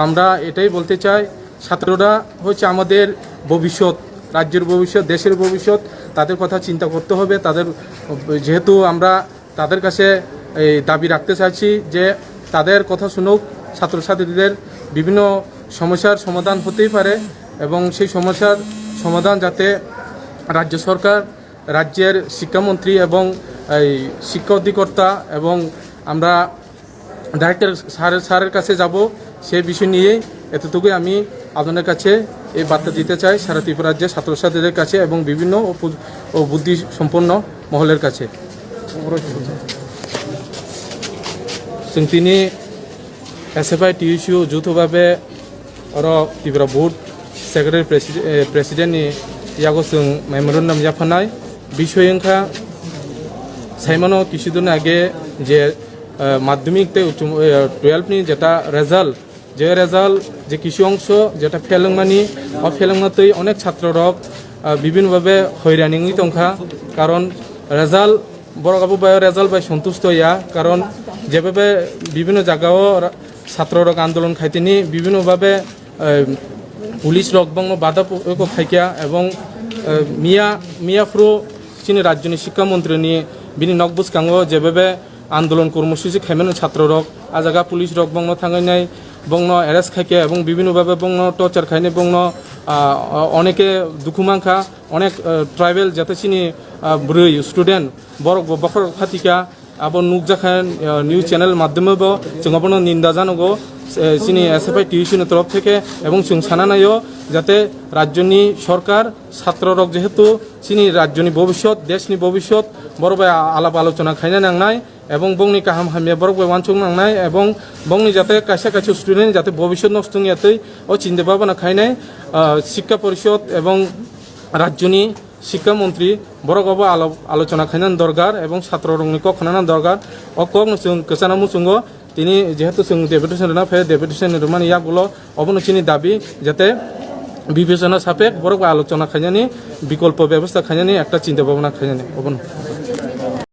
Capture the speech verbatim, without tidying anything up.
আমরা এটাই বলতে চাই, ছাত্ররা হচ্ছে আমাদের ভবিষ্যৎ, রাজ্যের ভবিষ্যৎ, দেশের ভবিষ্যৎ। তাদের কথা চিন্তা করতে হবে। তাদের, যেহেতু আমরা তাদের কাছে এই দাবি রাখতে চাইছি যে তাদের কথা শুনুক, ছাত্রছাত্রীদের বিভিন্ন সমস্যার সমাধান হতেই পারে এবং সেই সমস্যার সমাধান যাতে রাজ্য সরকার, রাজ্যের শিক্ষামন্ত্রী এবং এই শিক্ষা অধিকর্তা এবং আমরা ডাইরেক্টর স্যার, স্যারের কাছে যাব। সে বিষয় নিয়ে এতটুকুই আমি আপনাদের কাছে এই বার্তা দিতে চাই, সারা ত্রিপুরা রাজ্যের ছাত্রছাত্রীদের কাছে এবং বিভিন্ন ও পু-, ও বুদ্ধি সম্পন্ন মহলের কাছে। Chwng tini S F I T U C U যৌথভাবে oro Tripura Board Secretary Presi-, eh, President ni yago chwng memorandum yaphanai. Bisoi wngkha saimano kisudin age je, eh, madhyamik tei uchu, eh, twelve ni jeta result, je result je kisu ongso jeta fail wngmani, o fail wngma twi onek chhatro rok, ah, bibhinno bhabe hoirani wngwi tongkha, karon result borok abo bai result bai sontusto ya, karon jebebe bibhinno jagao ra-, chhatro rok andolon khaitini bibhinno bhabe, eh, police rok bongno bada po-, eko khaikya ebong, eh, miya, miya phuru chini rajyoni sikha montri ni bini nok bwskango jebebe andolon kormosuchi khaimani chhatro rok, a jaga police rok bongno thangainai, bongno arrest khaikha ebong bibhinno bhabe bongno torture khainai, bongno, ah, oneke dukhu mankha, onek, ah, tribal jata chini, ah, bwrwi student borok bo bokhorok phatikha, abo nukjakha, ah, news channel madhyome bo chwng abono ninda janogo, eh, chini S F I T U C ni torof theke, ebong chwng sana naio jate rajyoni sorkar chhatro rok jehetu chini rajyoni bobishyot, deshni bobishyot, borok bai alap alochona khaina nangnai. Ebong bongni kaham hamya borok bai uansuk nangnai, ebong bongni jate kaisa kaisa student jate bobishyot nosto wngya twi o chinta bhabana khainai, ah, Sikha Porishod ebong rajyoni Sikha Montri borok obo alo-, alochona khainani dorkar ebong chhatro rokni kok khnana dorkar. O kokno chwng kwchana muchungo tini jehetu chwng deputation rwna phaio, deputation rwmani yagulo obono chini dabi jate bibechona sapek borok bai alochona khainani, bikolpo bebosta khainani, ekta chinta bhabana khainani obono.